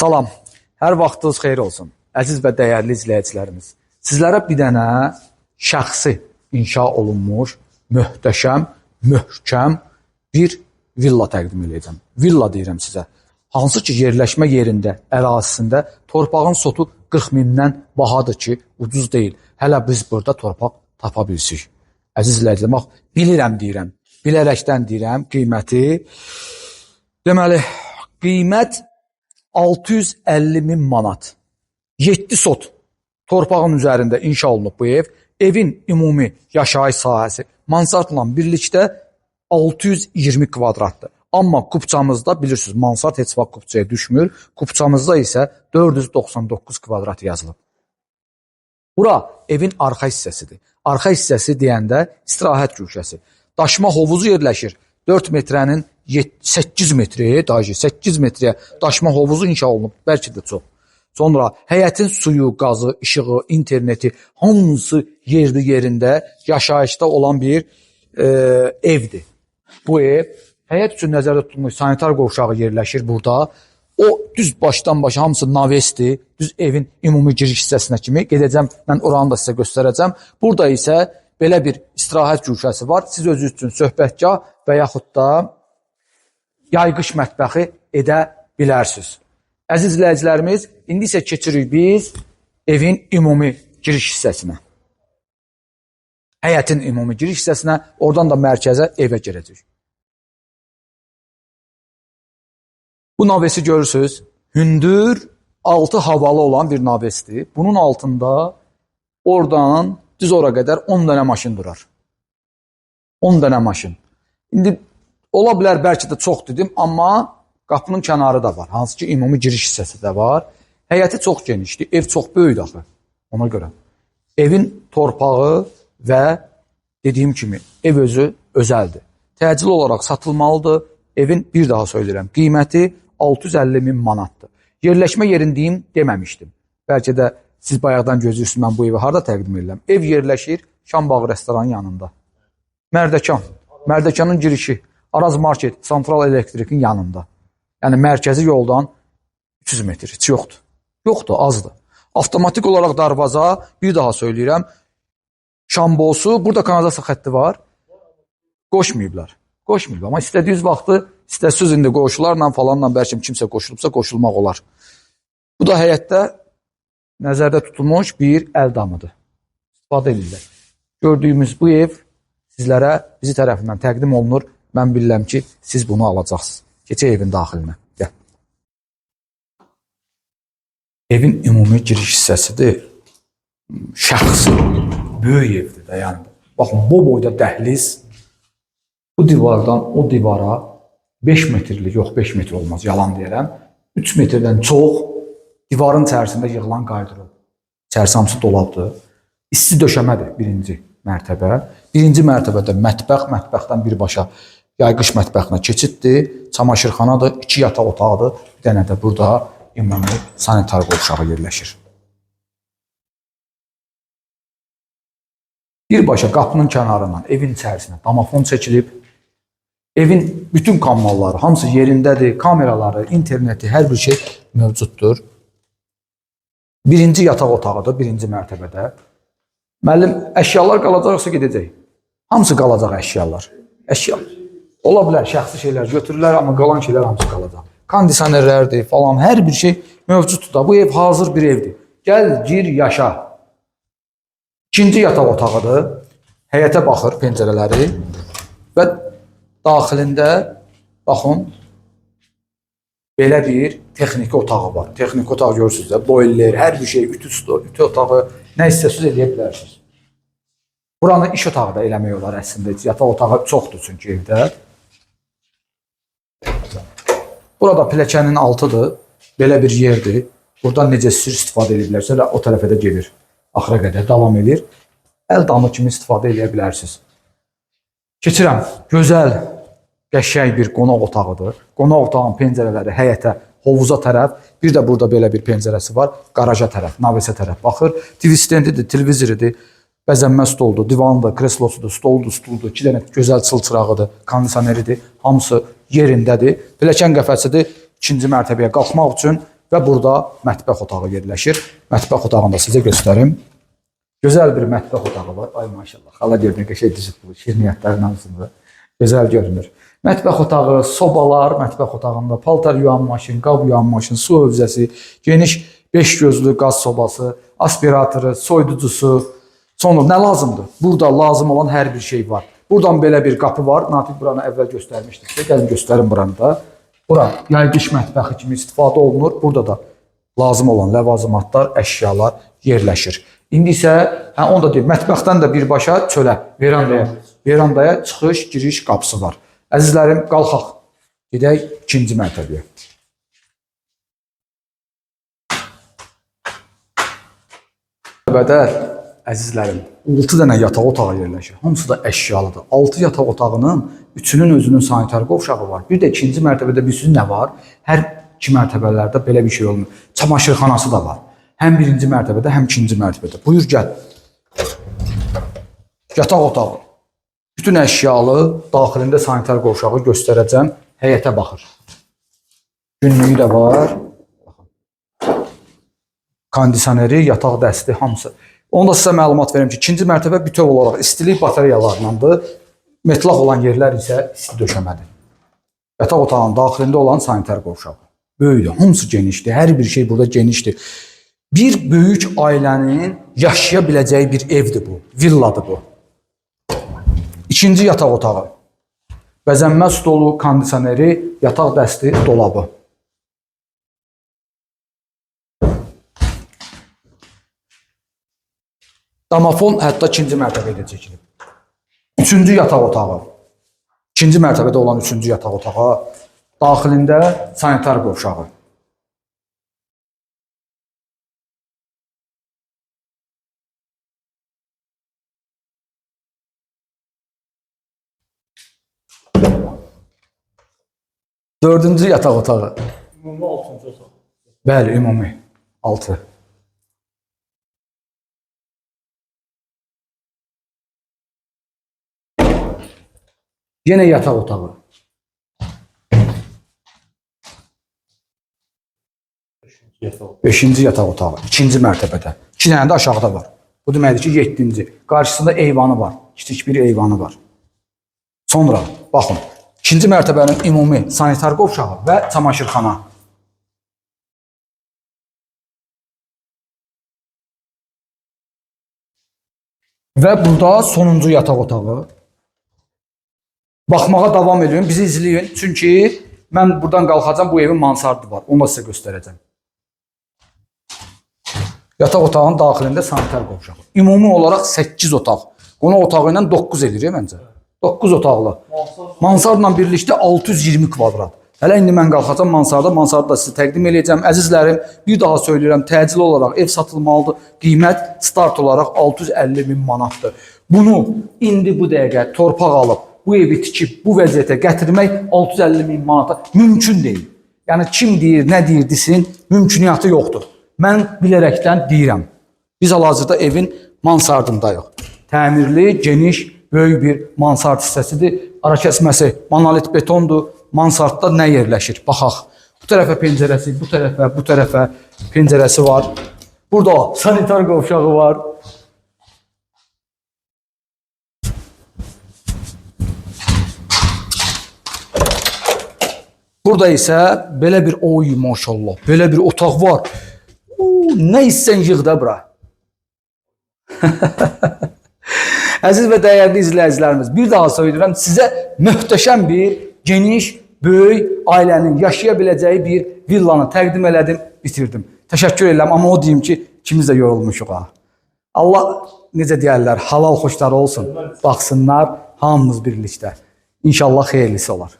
Salam. Hər vaxtınız xeyir olsun. Əziz və dəyərli izləyicilərimiz. Sizlərə bir dənə şəxsi inşa olunmuş, möhtəşəm, möhkəm bir villa təqdim edəcəm. Villa deyirəm sizə. Hansı ki yerləşmə yerində, ərazisində torpağın sotu 40 mindən bahadır ki, ucuz deyil. Hələ biz burada torpaq tapa bilsik. Əziz izləyicilər, bax, bilirəm deyirəm. Bilərəkdən deyirəm qiyməti. Deməli, qiymət 650 min manat. 7 sot torpağın üzərində inşa olunub bu ev. Evin ümumi yaşayış sahəsi mansardla birlikdə 620 kvadratdır. Amma kupçamızda bilirsiniz, mansard heç vaxt kupçaya düşmür. Kupçamızda isə 499 kvadrat yazılıb. Bura evin arxa hissəsidir. Arxa hissəsi deyəndə istirahət güşəsi. Daşma hovuzu yerləşir. 4 metrənin 8 metrəyə, daha 8 metrəyə daşma hovuzu inşa olunub, bəlkə də çox. Sonra həyətin suyu, qazı, işığı, interneti hamısı yerli yerində yaşayışda olan bir evdir. Bu ev həyət üçün nəzərdə tutulmuş sanitar qovşağı yerləşir burada. O düz başdan başa hamısı navesdir. Düz evin ümumi giriş hissəsinə kimi gedəcəm. Mən oranı da sizə göstərəcəm. Burada isə belə bir istirahət güşəsi var. Siz özünüz üçün söhbətgah və yaxud da yayğış mətbəxi edə bilərsiniz. Əziz izləyicilərimiz, indi isə keçirik biz evin ümumi giriş hissəsinə. Həyətin ümumi giriş hissəsinə, oradan da mərkəzə evə girəcək. Bu navesi görürsünüz, hündür, altı havalı olan bir navesdir. Bunun altında oradan düz ora qədər 10 dənə maşın durar. 10 dənə maşın. İndi ola bilər bəlkə də çox dedim, amma qapının kənarı da var. Hansı ki, ümumi giriş hissəsi də var. Həyəti çox genişdir, ev çox böyükdür axı ona görə. Evin torpağı və dediyim kimi ev özü özəldir. Təcil olaraq satılmalıdır. Evin, bir daha söyləyirəm, qiyməti 650 min manatdır. Yerləşmə yerini deyim, deməmişdim. Bəlkə də siz bayaqdan gözləyirsiniz, mən bu evi harada təqdim edirəm. Ev yerləşir Şambağı restoranın yanında. Mərdəkan. Mərdəkanın girişi Araz Market, Santral Elektrikin yanında. Yəni mərkəzi yoldan 300 metr, heç yoxdur. Yoxdur, azdır. Avtomatik olaraq darvaza, bir daha söyləyirəm, şambosu, burada kanalizasiya xətti var, qoşmayıblar. Qoşmayıblar, amma istədiyiniz vaxtı, istəsiniz indi qoşularla falanla bəlkə kimsə qoşulubsa qoşulmaq olar. Bu da həyətdə nəzərdə tutulmuş bir əl damıdır. İstifadə edirlər. Gördüyümüz bu ev sizlərə bizi tərəfindən təqdim olunur. Mən bilirəm ki, siz bunu alacaqsınız. Keçək evin daxilinə. Gəl. Evin ümumi giriş hissəsidir. Şəxsi, böyük evdir də, yəni. Baxın, bu boyda dəhliz. Bu divardan o divara 5 metrlik, yox 5 metr olmaz, yalan deyirəm. 3 metrdən çox divarın içərisində yığılan qaydırob. İçərisi hamısı dolabdır. İsti döşəmədir birinci mərtəbə. Birinci mərtəbədə mətbəx, mətbəxdən birbaşa yayğış mətbəxinə keçiddir, çamaşırxanadır, 2 yataq otağıdır. Bir dənə də burada ümumi sanitar qovşağı yerləşir. Birbaşa qapının kənarından evin içərisinə damafon çəkilib. Evin bütün kanalları hamısı yerindədir, kameraları, interneti, hər bir şey mövcuddur. Birinci yataq otağıdır, birinci mərtəbədə. Müəllim, əşyalar qalacaqsa gedəcək. Hamısı qalacaq əşyalar. Əşya ola bilər, şəxsi şeylər götürürlər, amma qalan şeylər hamısı qalacaq. Kondisionerlərdir falan, hər bir şey mövcuddur da. Bu ev hazır bir evdir. Gəl, gir, yaşa. İkinci yataq otağıdır. Həyətə baxır pəncərələri və daxilində baxın belə bir texniki otağı var. Texniki otaq görürsünüz də, boiler, hər bir şey, ütü, ütü otağı, nə istəsiniz eləyə bilərsiniz. Buranı iş otağı da eləmək olar əslində. Yataq otağı çoxdur çünki evdə. Burada pilləkənin altıdır. Belə bir yerdir. Buradan necə istəyir istifadə edə bilərsiniz. Elə o tərəfə də gedir. Axıra qədər davam edir. Əl damı kimi istifadə edə bilərsiniz. Keçirəm. Gözəl, qəşəng bir qonaq otağıdır. Qonaq otağının pəncərələri həyətə, hovuza tərəf. Bir də burada belə bir pəncərəsi var. Qaraja tərəf, navesə tərəf baxır. TV stendidir, televizoridir, bəzənmə stoldur, divanıdır, kreslosudur, stoldur, stuldur, 2 dənə gözəl çılçırağıdır, kondisioneridir. Hamısı yerindədir. Pilləkən qəfəsidir ikinci mərtəbəyə qalxmaq üçün Və burada mətbəx otağı yerləşir. Mətbəx otağını da sizə göstərim. Gözəl bir mətbəx otağı var. Ay maşallah. Xala görünür, qəşəng düzüb bu şirniyyatların hamısını. Gözəl görünür. Mətbəx otağı, sobalar mətbəx otağında, paltar yuyan maşın, qab yuyan maşın, su hövzəsi, geniş 5 gözlü qaz sobası, aspiratoru, soyuducusu. Sonra nə lazımdır? Burada lazım olan hər bir şey var. Buradan belə bir qapı var. Natiq buranı əvvəl göstərmişdik sizə. Gəlin göstərim buranı da. Bura yay-qış mətbəxi kimi istifadə olunur. Burada da lazım olan ləvazimatlar, əşyalar yerləşir. İndi isə, hə onu da deyim, mətbəxdən də birbaşa çölə, verandaya çıxış, giriş qapısı var. Əzizlərim, qalxaq. Gedək ikinci mərtəbəyə. Mərtəbədə əzizlərim, 6 dənə yataq otağı yerləşir. Hamısı da əşyalıdır. 6 yataq otağının üçünün özünün sanitar qovşağı var. Bir də ikinci mərtəbədə bilirsiniz nə var? Hər iki mərtəbələrdə belə bir şey olmur. Çamaşırxanası da var. Həm birinci mərtəbədə, həm ikinci mərtəbədə. Buyur gəl. Yataq otağı. Bütün əşyalı, daxilində sanitar qovşağı göstərəcəm. Həyətə baxır. Günlüyü də var. Kondisioneri, yataq dəsti, hamısı. Onu da sizə məlumat verim ki, ikinci mərtəbə bütöv olaraq istilik batareyalarındandır. Metlaq olan yerlər isə isti döşəmədir. Yataq otağının daxilində olan sanitar qovşağı. Böyükdür, hamısı genişdir. Hər bir şey burada genişdir. Bir böyük ailənin yaşaya biləcəyi bir evdir bu. Villadır bu. İkinci yataq otağı. Bəzənmə stolu, kondisioneri, yataq dəsti, dolabı. Damafon hətta ikinci mərtəbəyə də çəkilib. Üçüncü yataq otağı. İkinci mərtəbədə olan üçüncü yataq otağı. Daxilində sanitar qovşağı. Dördüncü yataq otağı. Ümumi 6-cı otaq. Bəli, ümumi 6. Yenə yataq otağı. Beşinci yataq otağı. İkinci mərtəbədə. İki dənə də aşağıda var. Bu deməkdir ki, 7-ci. Qarşısında eyvanı var. Kiçik bir eyvanı var. Sonra, baxın, ikinci mərtəbənin ümumi sanitar qovşağı və çamaşırxana. Və burada sonuncu yataq otağı. Baxmağa davam edin, bizi izləyin. Çünki mən buradan qalxacam, bu evin mansardı var. Onu da sizə göstərəcəm. Yataq otağının daxilində sanitar qovşağı. Ümumi olaraq 8 otaq. Qonaq otağı ilə 9 edir məncə. 9 otaqlı. Mansardla birlikdə 620 kvadrat. Hələ indi mən qalxacam mansarda, mansarda da sizə təqdim eləyəcəm. Əzizlərim, bir daha söyləyirəm, təcil olaraq ev satılmalıdır. Qiymət start olaraq 650 min manatdır. Bunu indi bu dəqiqə torpaq alıb, bu evi tikib, bu vəziyyətə gətirmək 650 min manata mümkün deyil. Yəni kim deyir, nə deyir desin, mümküniyyatı yoxdur. Mən bilərəkdən deyirəm. Biz hal-hazırda evin mansardındayıq. Təmirli, geniş, böyük bir mansard hissəsidir. Ara kəsməsi monolit betondur. Mansardda nə yerləşir? Baxaq. Bu tərəfə pəncərəsi, bu tərəfə, bu tərəfə pəncərəsi var. Burada sanitar qovşağı var. Burada isə belə bir oy maşallah, belə bir otaq var. Nə istəsən yığ da bura. Əziz və dəyərli izləyicilərimiz, bir daha söyləyirəm, sizə möhtəşəm bir geniş, böyük ailənin yaşaya biləcəyi bir villanı təqdim elədim, bitirdim. Təşəkkür edirəm, amma o deyim ki, ikimiz də yorulmuşuq ha. Allah necə deyərlər, halal xoşları olsun. Baxsınlar hamımız birlikdə. İnşallah xeyirlisi olar.